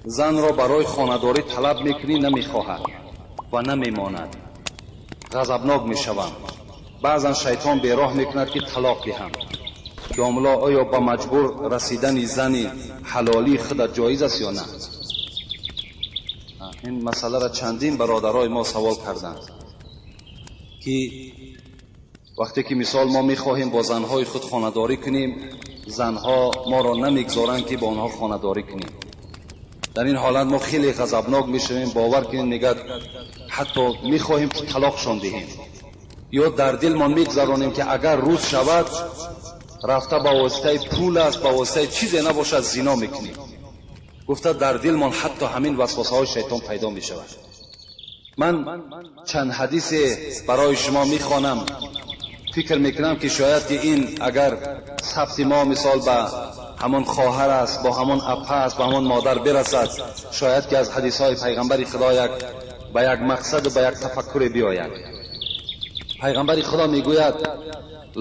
Занро барои хонадорӣ талаб мекунӣ, намехоҳад ва намемонад. Ғазабнок мешавам. Баъзан шайтон бероҳ мекунад, ки талоқ диҳам. Домла, оё ба маҷбур расидани зани ҳалолии худат ҷоиз аст ё на? Ин масъаларо чандин бародарои мо савол карданд, ки вақте ки мисол мо мехоҳем бо занҳои худ хонадорӣ кунем, занҳо моро намегузоранд, ки бо онҳо хонадорӣ кунем. Дар ин ҳолат мо хеле ғазабнок мешавем, бовар кунед, мегӯяд, ҳатто мехоҳем, ки талоқшон диҳем, ё дар дилмон мегузаронем, ки агар рӯз шавад, рафта ба воситаи пул аст, ба воситаи чизе набошад, зино мекунем. Гуфта, дар дилмон ҳатто ҳамин васвасаҳои шайтон пайдо мешавад. Ман чанд ҳадисе барои шумо мехонам. Фикр мекунам, ки шояд ки ин агар сабти мо мисол ба ҳамон хоҳар аст, бо ҳамон апа аст, ба ҳамон модар бирасад, шояд ки аз ҳадисҳои пайғамбари Худо як ба як мақсаду ба як тафаккуре биёяд. Пайғамбари Худо мегӯяд: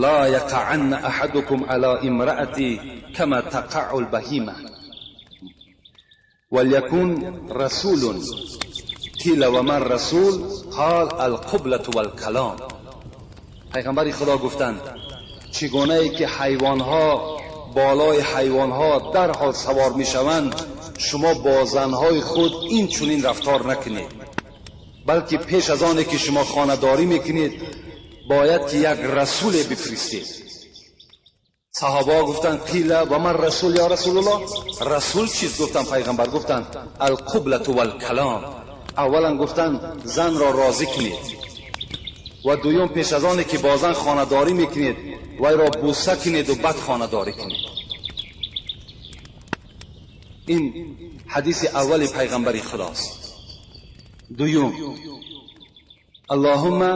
ла яқаанна аҳадукум ала имраати кама тақаъу лбаҳима валякун расулун. Қила ва ман расул? Қол алқублату валкалом. Пайғамбари Худо гуфтанд: чӣ гунае ки ҳайвонҳо болои ҳайвонҳо дарҳол савор мешаванд, шумо бо занҳои худ ин чунин рафтор накунед, балки пеш аз оне ки шумо хонадорӣ мекунед, бояд ки як расуле бифиристед. Саҳобаҳо гуфтанд: қила ва ман расул ё Расулуллоҳ? Расул чист? Гуфтанд. Пайғамбар гуфтанд: алқублату валкалом. Аввалан, гуфтанд, занро розӣ кунед ва дуюм, пеш аз оне ки бо зан хонадорӣ мекунед, вайро бӯса кунеду баъд хонадорӣ кунед. Ин ҳадиси аввали пайғамбари Худост. Дуюм: аллоҳумма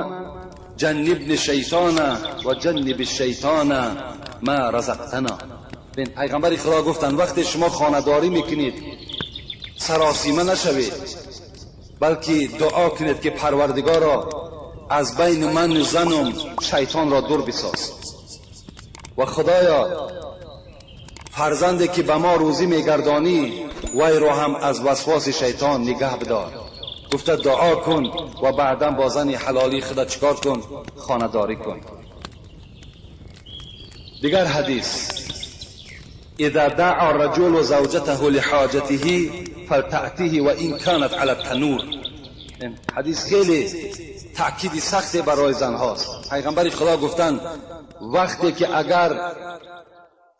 ҷаннибни шайтона ва ҷанниби шайтона ма разақтана. Пайғамбари Худо гуфтанд: вақте шумо хонадорӣ мекунед, саросима нашавед, балки дуо кунед, ки Парвардигоро, аз байни ману занум шайтонро дур бисоз ва Худоё, фарзанде ки ба мо рӯзӣ мегардонӣ, вайро ҳам аз васвоси шайтон нигаҳ бидор. Гуфта, дуо кун ва баъдан бо зани ҳалолии худа чикор кун? Хонадорӣ кун. Дигар ҳадис: إذا دعا الرجل زوجته لحاجته فلتأته وإن كانت على التنور. حدیث خیلی تأکیدی سختی برای زنهاست. پیغمبر خدا گفتند: وقتی که اگر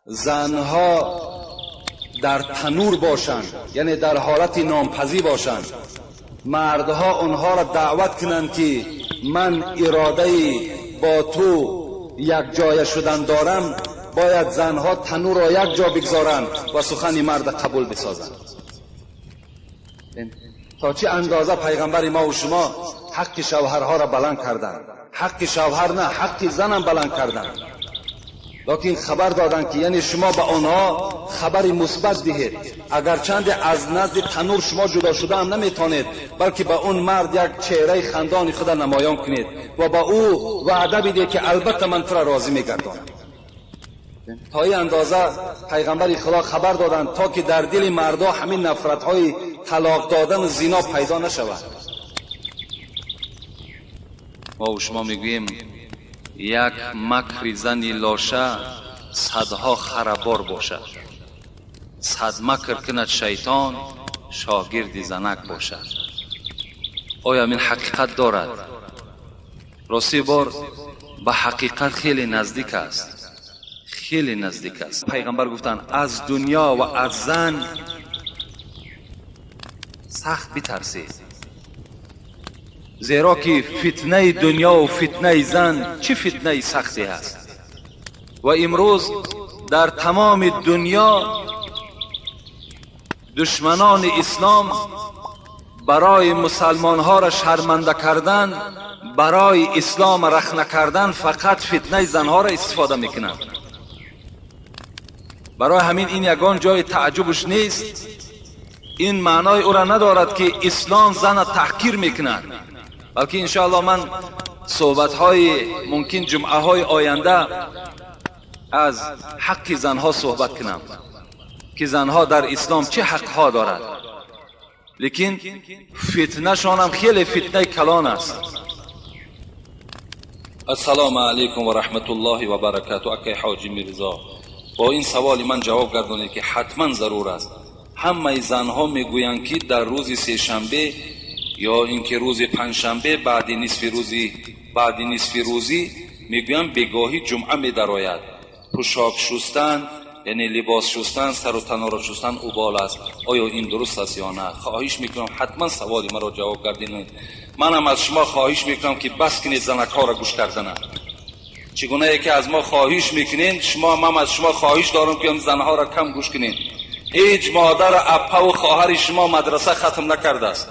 زنها در تنور باشند، یعنی در حالت نانپزی باشند، مردها آنها را دعوت کنند که من اراده با تو یک جای شدن دارم، باید زنها تنور را یک جا بگذارند و سخن مرد قبول بسازند. تا چه اندازه پیغمبر ما و شما حق شوهرها را بلند کردند. حق شوهر نه، حق زنم بلند کردند، لکن خبر دادند که یعنی شما به آنها خبر مثبت دهید، اگرچند از نزد تنور شما جدا شده هم نمیتونید، بلکه به اون مرد یک چهره خندان خود نمایان کنید و به او وعده بدید که البته من تو را راضی میگردانم. تا این اندازه پیغمبر خدا خبر دادند تا که در دل مردا همین نفرت های طلاق دادن و زنا پیدا نشود. ما و شما میگوییم یک مکر زنی لاشه صدها خرابار باشد، صد مکر کند شیطان، شاگرد زنک باشد. آیا این حقیقت دارد؟ راستی بار به حقیقت خیلی نزدیک است، خیلی نزدیک است. پیغمبر گفتند: از دنیا و از زن سخت بترسید، زیرا که فتنه دنیا و فتنه زن چه فتنه سختی است. و امروز در تمام دنیا دشمنان اسلام برای مسلمان ها را شرمنده کردن، برای اسلام رخنه کردن، فقط فتنه زنها را استفاده میکنند. برای همین این یگان جای تعجبش نیست. این معنای او را ندارد که اسلام زن تحقیر میکند، بلکه انشاءالله من صحبت های ممکن جمعه های آینده از حق زنها صحبت کنم که زنها در اسلام چه حق ها دارد. Лекин фитнашон ҳам хеле фитнаи калон аст. Ассалому алайкум ва раҳматуллоҳи ва баракатуҳ. Акай Ҳоҷи Мирзо, бо ин саволи ман ҷавоб гардонед, ки ҳатман зарур аст. Ҳамаи занҳо мегӯянд, ки дар рӯзи сешанбе ё инки рӯзи панҷшанбе баъди нисфи рӯзӣ мегӯянд бегоҳӣ ҷумъа медарояд. Пӯшок шустан, яъне либос шустан, сару танро шустан убол аст. Оё ин дуруст аст ё не? Хоҳиш мекунам ҳатман саволи маро ҷавоб гардинед. Манам аз шумо хоҳиш мекунам, ки бас кунед занакҳоро гӯш карданам. Чигуна ки аз мо хоҳиш мекунед, шумо ман аз шумо хоҳиш дорам, ки занҳоро кам гӯш кунед. Ҳеҷ модар, апа ва хоҳари шумо мадраса хатм накардааст.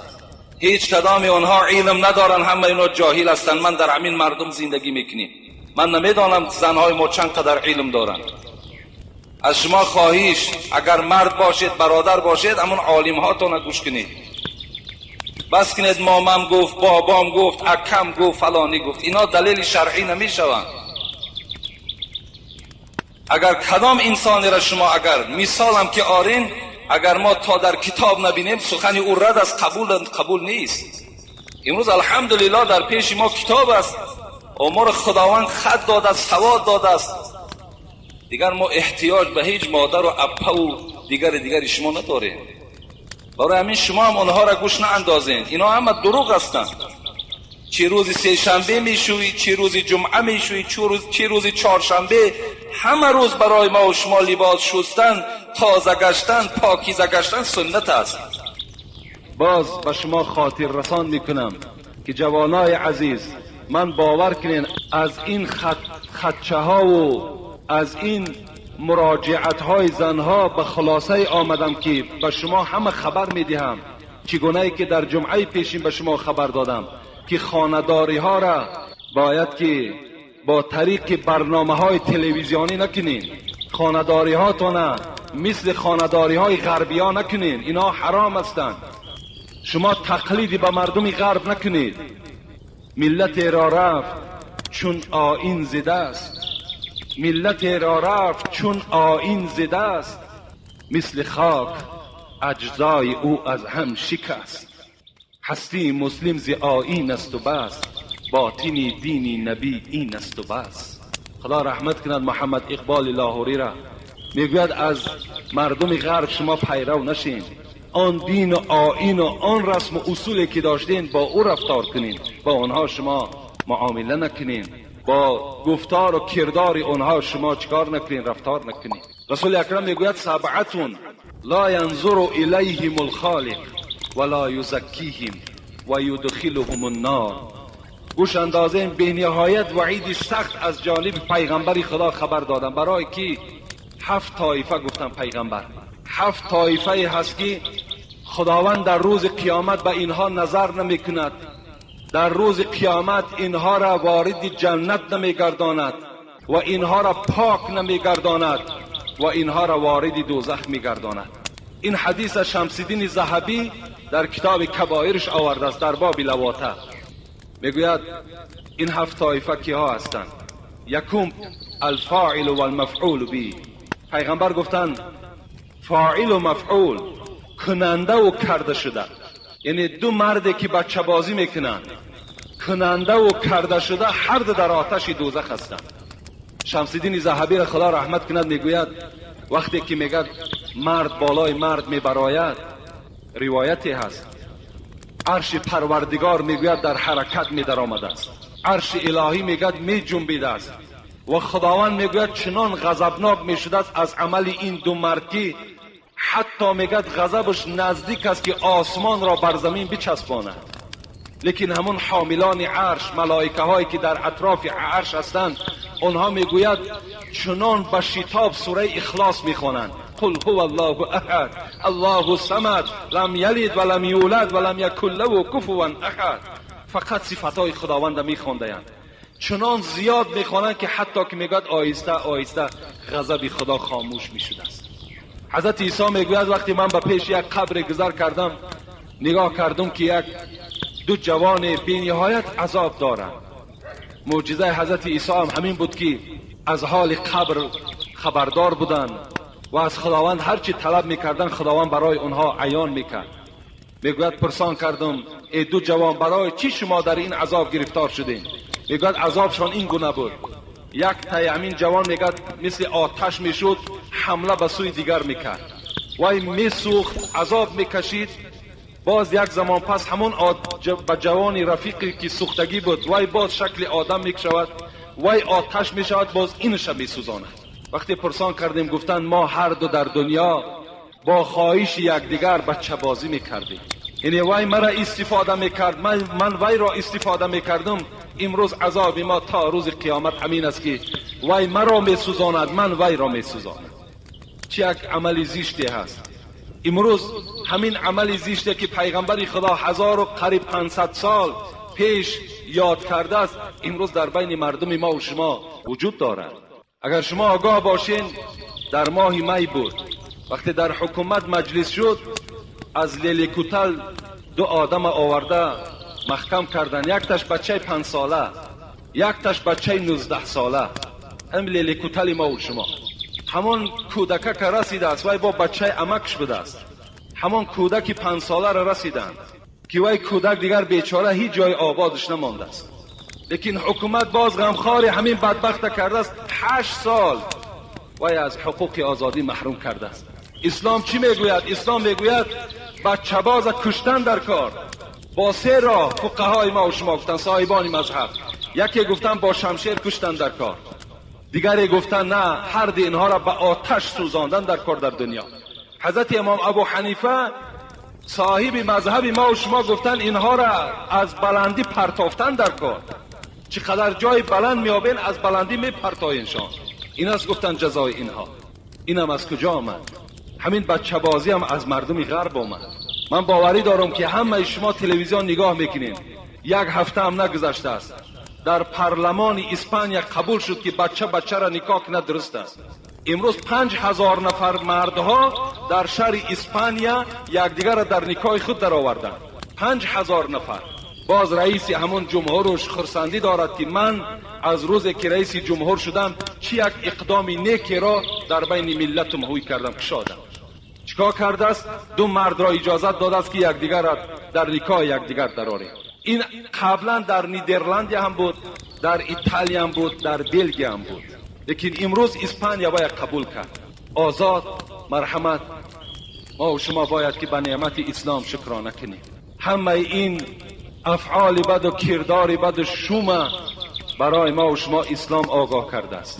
Ҳеҷ кадоми онҳо илм надоранд, ҳама инҳо ҷоҳил ҳастанд. Ман дар ҳамин мардум зиндагӣ мекунем. Ман намедонам занҳои мо чанд қадар илм доранд. Аз шумо хоҳиш, агар мард бошед, бародар бошед, ҳамон олимҳотонро гӯш кунед. Бас кунед момам гуфт, бобом гуфт, акам гуфт, фалонӣ гуфт. Ино далели шаръӣ намешаванд. Агар кадом инсонеро шумо агар мисолам ки орин, агар мо то дар китоб набинем, сухани ӯ рад аст, қабул нест. Имрӯз алҳамдулиллоҳ дар пеши мо китоб аст. Моро Худованд хат додааст, савод додааст. Дигар мо эҳтиёҷ ба ҳеҷ модар ва апа ва дигари шумо надорем. Барои ҳамин шумо ҳам онҳоро гӯш наандозед. Ино ҳама дурӯғ ҳастанд. Чӣ рӯзи сешанбе мешӯӣ, чӣ рӯзи ҷумъа мешӯӣ, чӣ рӯзи чоршанбе, ҳама рӯз барои мо ва шумо либос шустан, тоза гаштан, покиза гаштан суннат аст. Боз ба шумо хотиррасон мекунам, ки ҷавонои азиз, ман бовар кунед, аз ин хатчаҳо ва аз ин муроҷиатҳои занҳо ба хулосае омадам, ки ба шумо ҳама хабар медиҳам. Чигунае ки дар ҷумъаи пешин ба шумо хабар додам, ки хонадориҳоро бояд ки бо тариқи барномаҳои телевизионӣ накунед. Хонадориҳотона мисли хонадориҳои ғарбиҳо накунед. Инҳо ҳаром ҳастанд. Шумо тақлиди ба мардуми ғарб накунед. Миллатеро рафт чун оин зидааст, миллатеро рафт чун оин зидааст, мисли хок аҷзои ӯ аз ҳам шикаст. Ҳастии муслим зи оин аст ва бас, ботини дини набӣ ин аст ва бас. Худо раҳмат кунад Муҳаммад Иқболи Лоҳуриро. Мегӯяд аз мардуми ғарб шумо пайрав нашин. Он дину оину он расму усуле ки доштин, бо ӯ рафтор кунин, бо онҳо шумо муомила накунин, бо гуфтору кирдори онҳо шумо чикор накунин, рафтор накунин. Расули акрам мегӯяд: сабъатун ла янзуру илайҳим алхолиқ ва ла юзаккиҳим ва юдхилуҳум аннор. Гӯш андозем, бениҳоят ваиди сахт аз ҷониби пайғамбари Худо хабар додам. Барои ки ҳафт тоифа гуфтам пайғамбар, ҳафт тоифае ҳаст, ки Худованд дар рӯзи қиёмат ба инҳо назар намекунад, дар рӯзи қиёмат инҳоро вориди ҷаннат намегардонад ва инҳоро пок намегардонад ва инҳоро вориди дӯзах мегардонад. Ин ҳадис Шамсиддини Заҳабӣ дар китоби Кабоирш овардааст дар боби лавота. Мегӯяд ин ҳафт тоифа киҳо ҳастанд? Якум алфоил валмафъул би. Пайғамбар гуфтанд фоилу мафъул, кунандаву карда шуда, яъне ду марде ки бачабозӣ мекунанд, кунандаву карда шуда, ҳар ду дар оташи дӯзах ҳастанд. Шамсиддини Заҳабиро Худо раҳмат кунад, мегӯяд вақте ки мегӯяд мард болои мард мебарояд, ривояте ҳаст, арши Парвардигор мегӯяд дар ҳаракат медаромадааст, арши илоҳӣ мегӯяд меҷунбидааст ва Худованд мегӯяд чунон ғазабнок мешудааст аз амали ин ду мард, ки ҳатто мегӯяд ғазабаш наздик аст, ки осмонро бар замин бичаспонад. Лекин ҳамон ҳомилони арш, малоикаҳое ки дар атрофи арш ҳастанд, онҳо мегӯяд чунон ба шитоб сураи Ихлос мехонанд: қул ҳува Аллоҳу аҳад, Аллоҳу самад, лам ялид ва лам юлад ва лам якун лаҳу куфуван аҳад. Фақат сифатҳои Худованда мехондаянд, чунон зиёд мехонанд, ки ҳатто ки мегӯяд оҳиста оҳиста ғазаби Худо хомӯш мешудааст. Ҳазрати Исо мегӯяд вақте ман ба пеши як қабре гузар кардам, нигоҳ кардам, ки як ду ҷавоне бениҳоят азоб доранд. Мӯъҷизаи ҳазрати Исо ҳам ҳамин буд, ки аз ҳоли қабр хабардор буданд ва аз Худованд ҳар чӣ талаб мекарданд, Худованд барои онҳо аён мекард. Мегӯяд пурсон кардам эй ду ҷавон барои чӣ шумо дар ин азоб гирифтор шудем? Мегӯяд азобшон ин гуна буд. Як тай ҳамин ҷавон мегӯяд мисли оташ мешуд, ҳамла ба сӯи дигар мекард, вай месӯхт, азоб мекашид. Боз як замон пас ҳамон ба ҷавони рафиқе ки сӯхтагӣ буд, вай боз шакли одам мекушавад, вай оташ мешавад, боз инша месӯзонад. Вақте пурсон кардем гуфтанд мо ҳар ду дар дунё бо хоҳиши якдигар бачабозӣ мекардем. Яъне вай мара истифода мекард, ман вайро истифода мекардам. Имрӯз азоби мо то рӯзи қиёмат ҳамин аст ки вай маро месӯзонад, ман вайро месӯзонам. Чӣ як амали зиште ҳаст. Имрӯз ҳамин амали зиште ки пайғамбари Худо 1500 сол пеш ёд кардааст, имрӯз дар байни мардуми мо ва шумо вуҷуд дорад. Агар шумо огоҳ бошед, дар моҳи май буд вақте дар ҳукумат маҷлис шуд, аз Лелекутал ду одама оварда маҳкам карданд. Якташ бачаи 5 сола, якташ бачаи 19 сола. Ҳам Лелекутали мо ва шумо. Ҳамон кӯдака ка расидааст, вай бо бачаи амакш будааст. Ҳамон кӯдаки 5 соларо расиданд ки вай кӯдак дигар бечора ҳеҷ ҷои ободаш намондааст. Лекин ҳукумат боз ғамхори ҳамин бадбахта кардааст. 8 сол вай аз ҳуқуқи озодӣ маҳрум кардааст. Ислом чӣ мегӯяд? Ислом мегӯяд бачабоза куштан дар кор. Бо се роҳ фуқаҳои мо ва шумо гуфтанд, соҳибони мазҳаб. Яке гуфтанд бо шамшер куштан дар кор, дигаре гуфтанд на, ҳар ду инҳоро ба оташ сӯзондан дар кор дар дунё. Ҳазрати имом Абу Ҳанифа соҳиби мазҳаби мо ва шумо гуфтанд инҳоро аз баландӣ партофтан дар кор. Чӣ қадар ҷои баланд меёбен, аз баландӣ мепартоеншон. Ин аст гуфтанд ҷазои инҳо. Инам аз куҷо омад? Ҳамин бачабозӣ ҳам аз мардуми ғарб омад. Ман боварӣ дорам ки ҳамаи шумо телевизион нигоҳ мекунед. Як ҳафта ҳам нагузаштааст дар парлумони Испания қабул шуд ки бача бачаро никоҳ кунад дуруст аст. Имрӯз 5000 нафар мардҳо дар шаҳри Испания якдигарро дар никоҳи худ дароварданд. 5000 нафар. Боз раиси ҳамон ҷумҳурш хурсандӣ дорад ки ман аз рӯзе ки раиси ҷумҳур шудам чӣ як иқдоми некеро дар байни миллатум ҳуй кардам, кушодам. Чикор кардааст? Ду мардро иҷозат додааст ки якдигарро дар никоҳи якдигар дарорем. Ин қаблан дар Нидерландия ҳам буд, дар Италия ҳам буд, дар Белгия ҳам буд. Лекин имрӯз Испания бояд қабул кард. Озод, марҳамат. Мо ва шумо бояд ки ба неъмати ислом шукрона кунем. Ҳамаи ин афъоли баду кирдори баду шума барои мо ва шумо ислом огоҳ кардааст.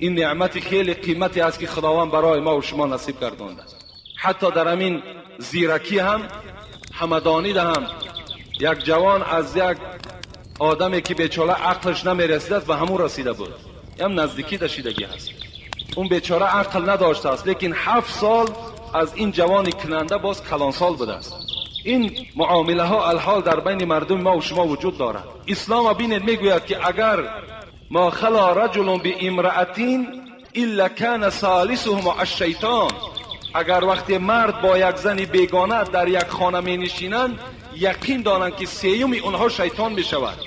Ин неъмати хеле қимате аст ки Худованд барои мо ва шумо насиб гардондааст. Ҳатто дар ҳамин зиракӣ ҳам, ҳамадонида ҳам як ҷавон аз як одаме ки бечора ақлш намерасидааст ба ҳамун расида буд. Ям наздикӣ дашидагӣ ҳаст. Он бечора ақл надоштааст, лекин 7 сол аз ин ҷавони кунанда боз калонсол будааст. Ин муомилаҳо алҳол дар байни мардуми мо ва шумо вуҷуд дорад. Ислом бинед мегӯяд ки агар ма хала раҷулун биимраатин илла кана салисуҳума ашшайтон, агар вақте мард бо як зани бегона дар як хона менишинанд, яқин донанд ки сеюми онҳо шайтон мешавад.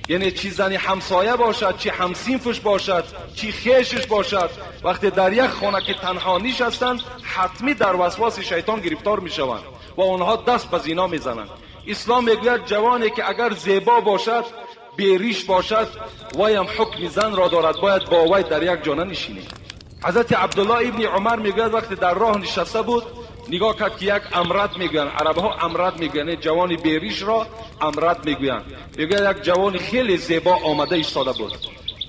Яъне чӣ зани ҳамсоя бошад, чӣ ҳамсинфш бошад, чӣ хешш бошад, вақте дар як хона ки танҳо нишастанд, ҳатмӣ дар васваси шайтон гирифтор мешаванд ва онҳо даст ба зино мезананд. Ислом мегӯяд ҷавоне ки агар зебо бошад, бериш бошад, вайам ҳукми занро дорад, бояд бо вай дар як ҷо нанишинед. Ҳазрати Абдуллоҳ ибни Умар мегӯяд вақте дар роҳ нишаста буд, нигоҳ кард ки як амрад мегӯянд, арабҳо амрад мегӯянд, ҷавони беришро амрад мегӯянд. Мегӯяд як ҷавони хеле зебо омада истода буд.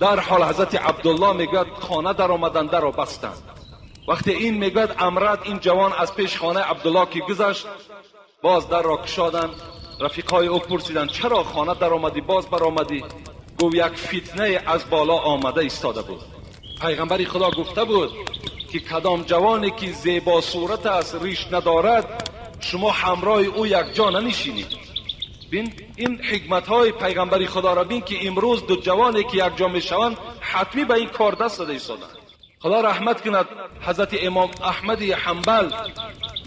Дар ҳол ҳазрати Абдуллоҳ мегӯяд хона даромаданд, дарро бастанд. Вақте ин мегӯяд амрад, ин ҷавон аз пеши хонаи Абдуллоҳ ки гузашт, боз дарро кушоданд. Рафиқҳои ӯ пурсиданд чаро хона даромадӣ, боз баромадӣ? Гуфт як фитнае аз боло омада истода буд. Пайғамбари Худо гуфта буд ки кадом ҷавоне ки зебо сурат аст, риш надорад, шумо ҳамроҳи ӯ якҷо нанишинед. Бин ин ҳикматҳои пайғамбари Худоро бин ки имрӯз ду ҷавоне ки якҷо мешаванд, ҳатмӣ ба ин кор даст зада истоданд. Худо раҳмат кунад ҳазрати имом Аҳмади Ҳанбал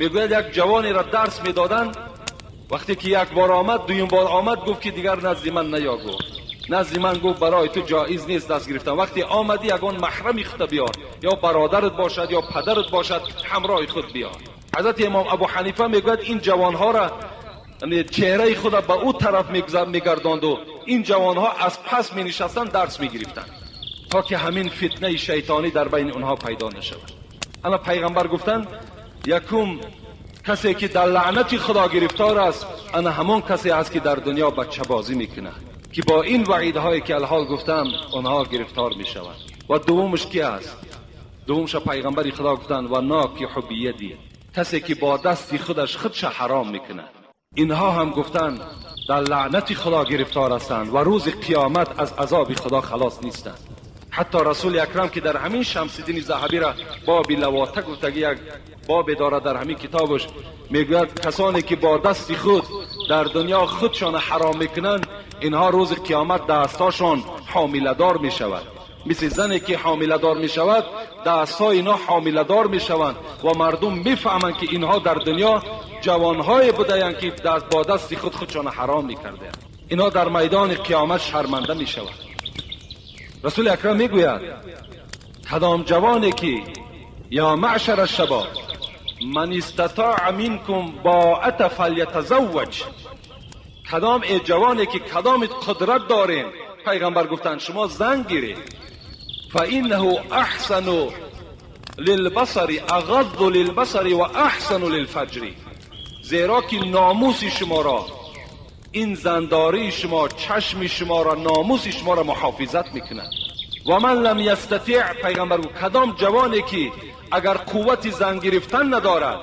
мегӯяд як ҷавонеро дарс медоданд, вақте ки як бор омад, дуюм бор омад, гуфт ки дигар назди ман наё, гуфт назди ман, гуфт барои ту ҷоиз нест даст гирифтан. Вақте омадӣ ягон маҳрами худро биёр, ё бародарат бошад ё падарат бошад, ҳамроҳи худ биёр. Ҳазрати имом Абу Ҳанифа мегӯяд ин ҷавонҳоро чеҳраи худа ба ӯ тараф мегардонду ин ҷавонҳо аз пас менишастанд, дарс мегирифтанд, то ки ҳамин фитнаи шайтонӣ дар байни онҳо пайдо нашавад. Ана пайғамбар гуфтанд, якум касе ки дар лаънати худо гирифтор аст, ана ҳамон касе аст ки дар дунё бачабозӣ мекунад, ки бо ин ваъидҳое ки алҳол гуфтам онҳо гирифтор мешаванд. Ва дуввумаш ки аст? Дуввумша пайғамбари худо гуфтанд, ва нокиҳу бияди, касе ки бо дасти худаш худша ҳаром мекунад. Инҳо ҳам гуфтанд дар лаънати худо гирифтор ҳастанд ва рӯзи қиёмат аз азоби худо халос нестанд. Ҳатто расули акрам ки дар ҳамин Шамсиддини Заҳабӣ ра боби лавота гуфтагӣ як бобе дорад дар ҳамин китобаш, мегӯяд касоне ки бо дасти худ дар дунё худшона ҳаром мекунанд, инҳо рӯзи қиёмат дастҳошон ҳомиладор мешавад. Мисли зане ки ҳомиладор мешавад, дастҳои инҳо ҳомиладор мешаванд ва мардум мефаҳманд ки инҳо дар дунё ҷавонҳое будаянд ки бо дасти худ худшона ҳаром мекардаанд. Инҳо дар майдони қиёмат шарманда мешаванд. Расули акрам мегӯяд, кадом ҷавоне ки ё маъшара шабоб ман истатоа минкум боата фалятазавваҷ, кадом э ҷавоне ки кадомит қудрат дорем, пайғамбар гуфтанд шумо зан гиред, фаиннаҳу аҳсану лилбасари ағаззу лилбасари ва аҳсану лилфаҷри, зеро ки номуси шуморо ин зандории шумо чашми шуморо номуси шуморо муҳофизат мекунад. Ва ман лам ястатиъ, пайғамбар гуфт кадом ҷавоне ки агар қуввати зан гирифтан надорад,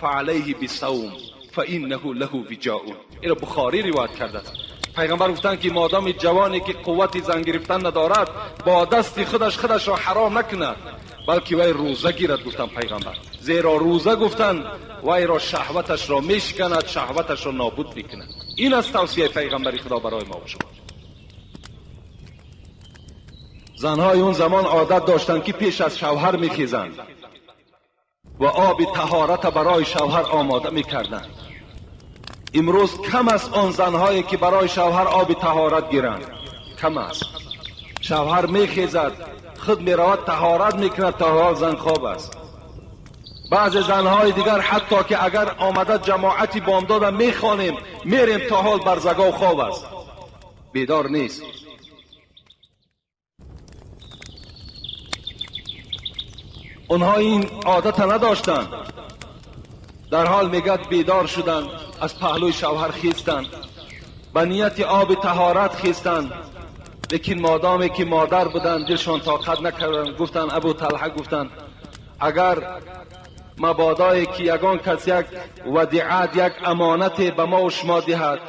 фаалайҳи бисавм фаиннаҳу лаҳу виҷоун. Инро Бухорӣ ривоят кардааст. Пайғамбар гуфтанд ки модоми ҷавоне ки қуввати зан гирифтан надорад, бо дасти худаш худашро ҳаром накунад, балки вай рӯза гирад, гуфтанд пайғамбар. Зеро рӯза гуфтанд вайро шаҳваташро мешиканад, шаҳваташро нобуд мекунад. Ин аст тавсияи пайғамбари худо барои мо ва шумо. Занҳои он замон одат доштанд ки пеш аз шавҳар мехезанд ва оби таҳората барои шавҳар омода мекарданд. Имрӯз кам аст он занҳое ки барои шавҳар оби таҳорат гиранд, кам аст. Шавҳар мехезад, худ меравад таҳорат мекунад, то ҳол зан хоб аст. Баъзе занҳои дигар ҳатто ки агар омада ҷамоати бомдода мехонем, мерем то ҳол барзагов хоб аст, бедор нест. Онҳо ин одата надоштанд. Дар ҳол мегӯяд бедор шуданд, аз паҳлӯи шавҳар хестанд, ба нияти оби таҳорат хестанд, лекин модоме ки модар буданд дилшон тоқат накарданд. Гуфтанд Абу Талҳа гуфтанд агар мабодое ки ягон кас як вадиат, як амонате ба мо шумо диҳад,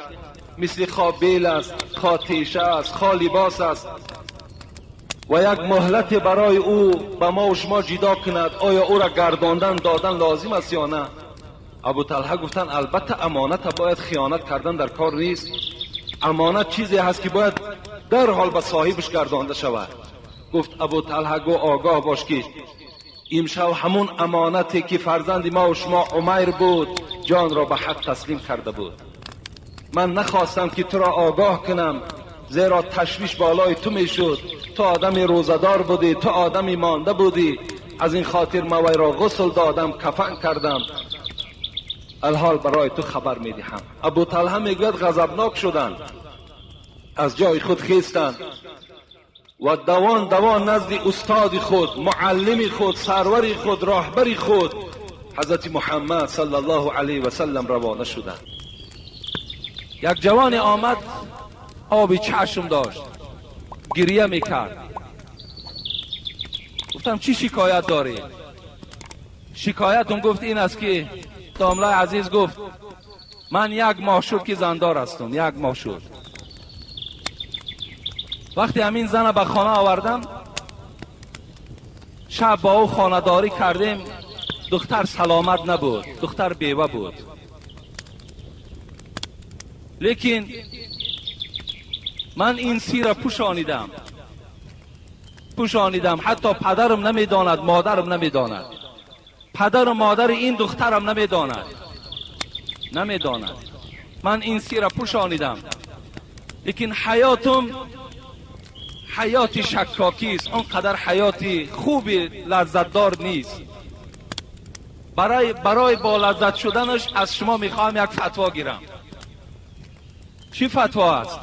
мисли хо бел аст, хо теша аст, хо либос аст, ва як муҳлате барои ӯ ба мо шумо ҷидо кунад, оё ӯра гардондан додан лозим аст ё на? Абу Талҳа гуфтанд албатта амоната бояд хиёнат кардан дар кор нест. Амонат чизе ҳаст ки бояд дарҳол ба соҳибаш гардонда шавад. Гуфт Абу Талҳа гу огоҳ бош ки имшаб ҳамун амонате ки фарзанди мо шумо Умайр буд ҷонро ба ҳақ таслим карда буд. Ман нахостам ки туро огоҳ кунам, зеро ташвиш болои ту мешуд. Ту одами рӯзадор будӣ, ту одами монда будӣ, аз ин хотир ман вайро ғусл додам, кафан кардам, алҳол барои ту хабар медиҳам. Абу Талҳа мегӯяд ғазабнок шуданд, аз ҷои худ хестанд ва давон давон назди устоди худ, муаллими худ, сарвари худ, роҳбари худ ҳазрати Муҳаммад саллаллоҳу алайҳи васаллам равона шуданд. Як ҷавоне омад, оби чашм дошт, гирия мекард. Гуфтам чӣ шикоят дорӣ? Шикоятум гуфт ин аст ки домлаи азиз гуфт ман як моҳ шуд ки зандор ҳастум, як моҳ шуд. Вақте ҳамин зана ба хона овардам, шаб бо ӯ хонадорӣ кардем, духтар саломат набуд, духтар бева буд. Лекин ман ин сира пӯшонидам, ҳатто падарам намедонад, модарам намедонад, падару модари ин духтарам намедонад. Ман ин сира пӯшонидам, лекин ҳаётум ҳаёти шаккокист, он қадар ҳаёти хуби лаззатдор нест. Барои бо лаззат шуданаш аз шумо мехоҳам як фатво гирам. Чӣ фатво аст?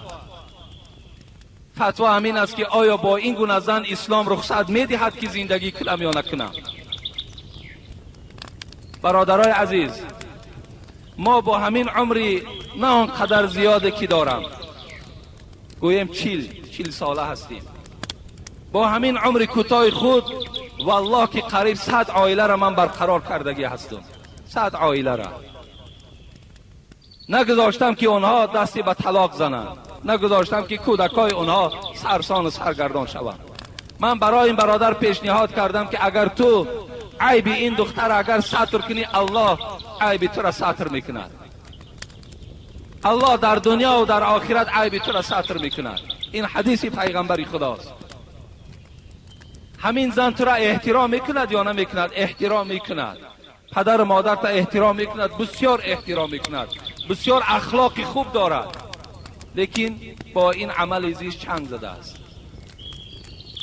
Фатво ҳамин аст, ки оё бо ин гуна зан ислом рухсат медиҳад, ки зиндагӣ кунам ё накунам? Бародарои азиз, мо бо ҳамин умри на он қадар зиёде ки дорам, гӯем 40 сола ҳастем, бо ҳамин умри кӯтоҳи худ валлоҳ ки қариб 100 оиларо ман барқарор кардагӣ ҳастам. 100 оиларо нагузоштам, ки онҳо дасти ба талоқ зананд, нагузоштам, ки кӯдакҳои онҳо сарсону саргардон шаванд. Ман барои ин бародар пешниҳод кардам, ки агар ту айби ин духтара агар сатр кунӣ, Аллоҳ айби тура сатр мекунад. Аллоҳ дар дунё ва дар охират айби тура сатр мекунад. Ин ҳадиси пайғамбари худост. Ҳамин зан тура эҳтиром мекунад ё намекунад? Эҳтиром мекунад. Падару модарта эҳтиром мекунад, бисёр эҳтиром мекунад, бисёр ахлоқи хуб дорад, лекин бо ин амали зишт чанг задааст.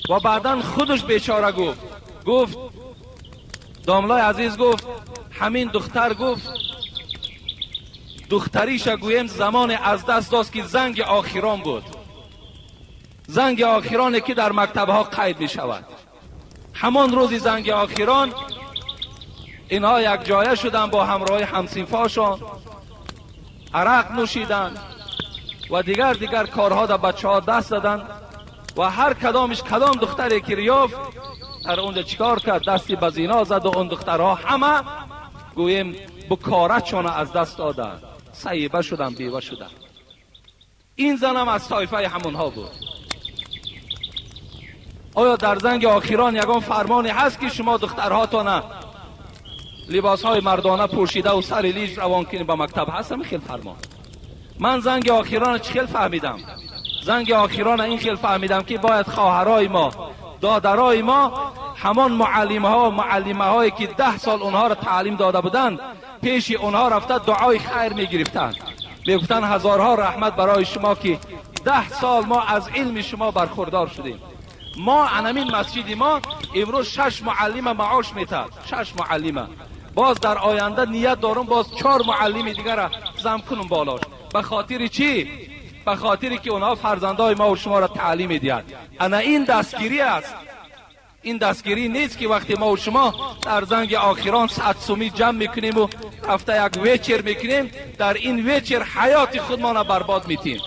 Ва баъдан худаш бечора гуфт, домлаи азиз гуфт, ҳамин духтар гуфт, духтариша гӯем замоне аз даст дод, ки занги охирон буд, занги охироне, ки дар мактабҳо қайд мешавад. Ҳамон рӯзи занги охирон инҳо якҷоя шуданд бо ҳамроҳи ҳамсинфошон, арақ нӯшиданд ва дигар дигар корҳо дар бачаҳо даст заданд ва ҳар кадомиш кадом духтаре ки ёфт, дар онҷа чикор кард? Дасти ба зино зад. Ва он духтарҳо ҳама гӯем букоратшона аз даст доданд, саиба шуданд, бева шуданд. Ин занам аз тоифаи ҳамонҳо буд. Оё дар занги охирон ягон фармоне ҳаст, ки шумо духтарҳотона либосҳои мардона пӯшидаву сари лиҷ равон кунед ба мактаб? Ҳаст ҳамин хел фармон? Ман занги охирона чӣ хел фаҳмидам? Занги охирона ин хел фаҳмидам, ки бояд хоҳарои мо, додарои мо ҳамон муаллимҳо, муаллимаҳое, ки 10 сол онҳоро таълим дода буданд, пеши онҳо рафта дуои хайр мегирифтанд, мегуфтанд: «Ҳазорҳо раҳмат барои шумо, ки 10 сол мо аз илми шумо бархурдор шудем». Мо анамин масҷиди мо имрӯз шаш муаллима маош метаҳад, шаш муаллима. Боз дар оянда ният дорум, боз чор муаллими дигара зам кунум болош. Ба хотири чӣ? Ба хотире ки онҳо фарзандои мо шуморо таълим медиҳад. Ана ин дастгирӣ аст. Ин дастгирӣ нест, ки вақте мо шумо дар занги охирон 100 сумӣ ҷамъ мекунему рафта як вечер мекунем, дар ин вечер ҳаёти худмона барбод метиҳем.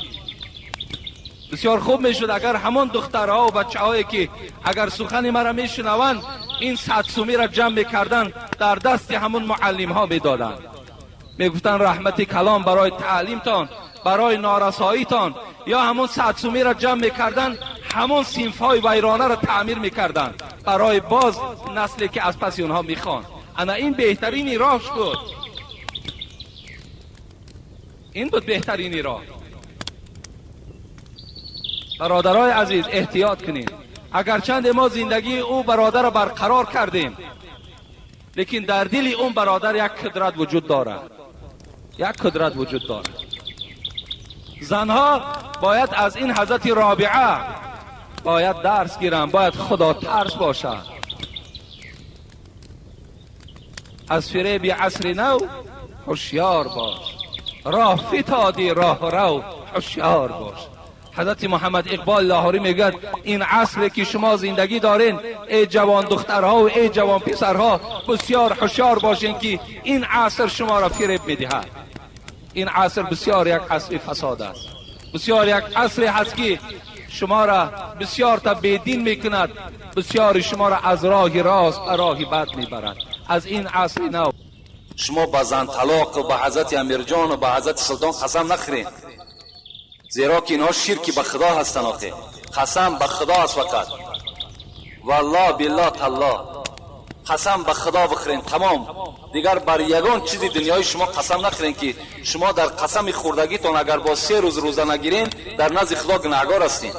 Бисёр хуб мешуд, агар ҳамон духтарҳо ва бачаҳое, ки агар сухани маро мешунаванд, ин 100 сумиро ҷамъ мекарданд, дар дасти ҳамон муаллимҳо медоданд, мегуфтанд: «Раҳмати калом барои таълимтон, барои норасоитон». Ё ҳамон 100 сумиро ҷамъ мекарданд, ҳамон синфҳои вайронаро таъмир мекарданд барои боз насле, ки аз паси онҳо мехонд. Ана ин беҳтарини роҳ буд, ин буд беҳтарини роҳ. Бародарои азиз, эҳтиёт кунем. Агарчанде мо зиндагии ӯ бародарро барқарор кардем, лекин дар дили он бародар як кудрат вуҷуд дорад, як кудрат вуҷуд дорад. Занҳо бояд аз ин ҳазрати Робиа бояд дарс гиранд, бояд худотарс бошанд. Аз фиреби асри нав ҳушёр бош, роҳ фитодӣ, роҳ рав, ҳушёр бош. Ҳазрати Муҳаммад Иқбол Лоҳурӣ мегӯяд: ин асре ки шумо зиндагӣ дорен, эй ҷавон духтарҳо ва эй ҷавон писарҳо, бисёр ҳушёр бошен, ки ин аср шуморо фиреб медиҳад. Ин аср бисёр як асри фасод аст, бисёр як асре ҳаст, ки шуморо бисёр та бедин мекунад, бисёри шуморо аз роҳи рост ба роҳи бад мебарад. Аз ин асри нав шумо ба зан талоқ, ба ҳазрати Амирҷон ва ба ҳазрати Султон қасам нахӯред, зеро ки инҳо ширки ба худо ҳастанд. Охе, қасам ба худо аст фақат, валлоҳ, биллоҳ, таллоҳ, қасам ба худо бихӯрен, тамом. Дигар бар ягон чизи дунёи шумо қасам нахӯрен, ки шумо дар қасами хӯрдагитон агар бо 3 рӯз рӯза нагирен, дар назди худо гунаҳгор ҳастем.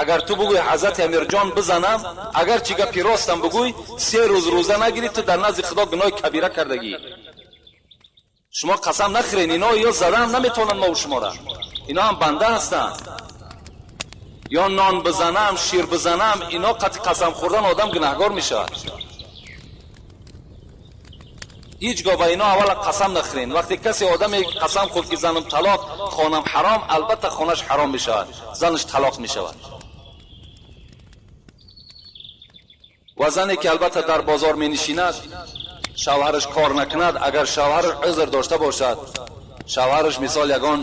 Агар ту бугӯй ҳазрати Амирҷон бизанам, агар чӣ гапи ростам бугӯй, 3 рӯз рӯза нагирӣ, ту дар назди худо гуноҳи кабира кардагӣ. Шумо қасам нахӯрен, ино ё задаам наметавонанд мову шуморо, ино ҳам банда ҳастанд. Ё нон бизанам, шир бизанам, ино қати қасам хӯрдан одам гунаҳгор мешавад. Ҳеҷгоҳ ба ино аввала қасам нахӯрен. Вақте касе одаме қасам хӯрд ки занам талоқ, хонам ҳаром, албатта хонаш ҳаром мешавад, занаш талоқ мешавад. Ва зане ки албатта дар бозор менишинад, шавҳараш кор накунад, агар шавҳараш узр дошта бошад, шавҳараш мисол ягон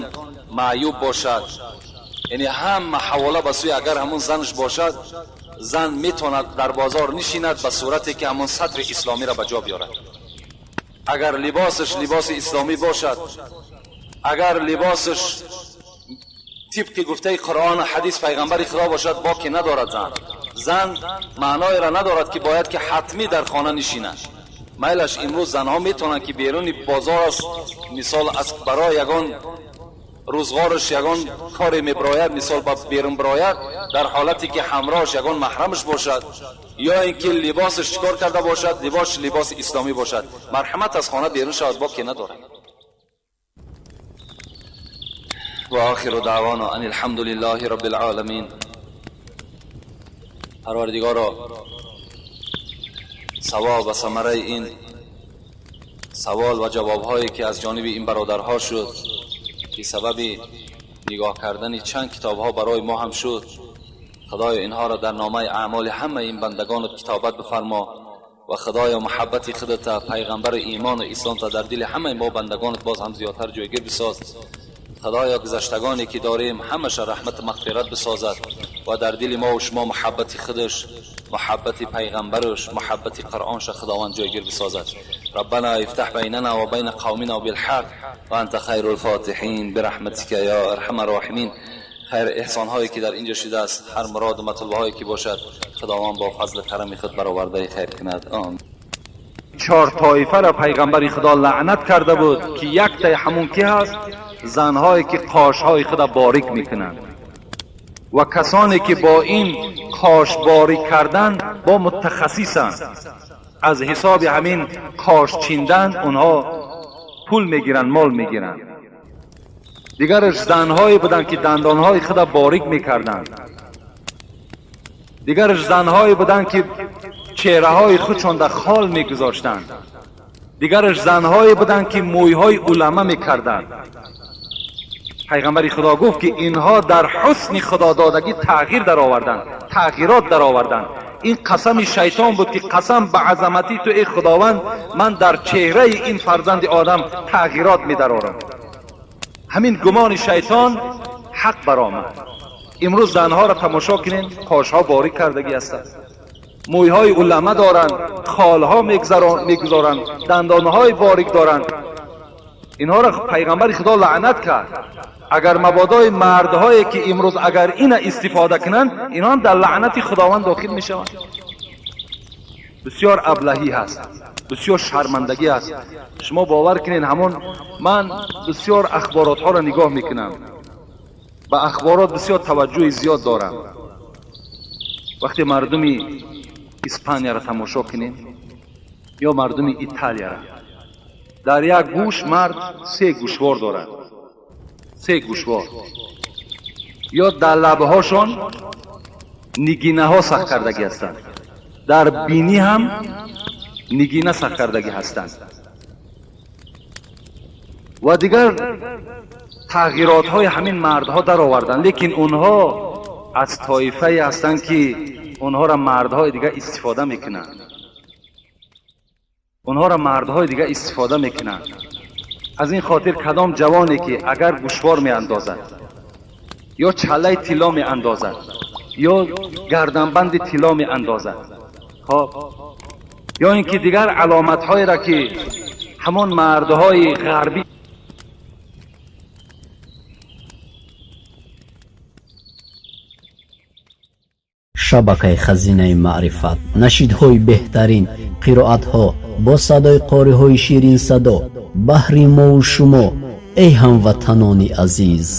маъюб бошад, яъне ҳама ҳавола ба сӯи агар ҳамон занаш бошад, зан метавонад дар бозор нишинад ба сурате ки ҳамон сатри исломиро ба ҷо биёрад. Агар либосаш либоси исломӣ бошад, агар либосаш тибқи гуфтаи Қуръон ва ҳадис пайғамбари Худо бошад, боке надорад зан. Зан маъноеро надорад ки бояд ки ҳатмӣ дар хона нишинад. Майлаш имрӯз занҳо метавонанд ки беруни бозор аст, мисол аз барои ягон рӯзғораш ягон коре мебирояд, мисол ба берун бирояд, дар ҳолате ки ҳамроҳаш ягон маҳрамаш бошад, ё ин ки либосаш чикор карда бошад, либосаш либоси исломӣ бошад, марҳамат аз хона берун шавад, боке надорад. Ва охиру даъвона ан алҳамдулиллаҳи роббил оламин. Парвардигоро, савоб ва самараи ин савол ва ҷавобҳое ки аз ҷониби ин бародарҳо шуд, ки сабаби нигоҳ кардани чанд китобҳо барои мо ҳам шуд, худоё инҳоро дар номаи аъмоли ҳамаи ин бандагонат китобат бифармо ва худоё муҳаббати худата, пайғамбари имону исломта дар дили ҳамаи мо бандагонат боз ҳам зиёдтар ҷойгир бисоз. Худоё гузаштагоне ки дорем ҳамаша раҳмату мағфират бисозад ва дар дили мо ва шумо муҳаббати худаш, муҳаббати пайғамбараш, муҳаббати Қуръонша худованд ҷойгир бисозад. ربنا افتح بيننا وبين قومنا بالحق وانت خير الفاتحين برحمتك يا ارحم الراحمين. خیر احسان هایی که در اینجا شده است، هر مراد و مطلب هایی که باشد، خداوند با فضل کرم خود برآورده خیر کند. آمین. چهار طایفه را پیغمبر خدا لعنت کرده بود که یک تای همون کی هست؟ زنهایی که قاشهای خود باریک میکنند و کسانی که با این قاش باریک کردن با متخصصند، از حساب همین قاش چیندن اونها پول میگیرن، مال میگیرن. دیگرش زنهایی بودند که دندانهای خود باریک میکردند. دیگرش زنهایی بودند که چهرههای خودشان در خال میگذاشتند. دیگرش زنهایی بودند که مویهای علمه میکردند. پیغمبر خدا گفت که اینها در حسن خدادادگی تغییر در آوردند، تغییرات در آوردند. این قسم شیطان بود که قسم به عظمتی تو ای خداوند، من در چهره این فرزند آدم تغییرات می درآورم. همین گمان شیطان حق برآمد. امروز زنها را تماشا کنین، قاشها باریک کردگی هستند، مویهای علمه دارند، خالها میگذارند، دندانهای باریک دارند. اینها را پیغمبر خدا لعنت کرد. اگر مبادای مردهایی که امروز اگر اینا استفاده کنند، اینا هم در لعنت خداوند داخل میشوند. بسیار ابلهی هست، بسیار شرمندگی هست. شما باور کنین، همون من بسیار اخبارات ها را نگاه میکنم، به اخبارات بسیار توجه زیاد دارم. وقتی مردمی اسپانیا را تماشا کنین یا مردم ایتالیا را، در یک گوش مرد سه گوشوار دارد، سه گوشوار، یا در لبهاشان نگینه ها سخت کردگی هستند، در بینی هم نگینه سخت کردگی هستند و دیگر تغییرات های همین مردها در آوردند. لیکن اونها از طایفه هستند که اونها را مردهای دیگر استفاده میکنند، اونها را مردهای دیگر استفاده میکنند. از این خاطر کدام جوانی که اگر گوشوار می اندازد یا چله طلا می اندازد یا گردنبند طلا می اندازد، خب، یا اینکه دیگر علامت هایی را که همان مردهای غربی шабакаи хазинаи маърифат, нашидҳои беҳтарин, қироатҳо бо садои қориҳои ширинсадо баҳри мову шумо, эй ҳамватанони азиз.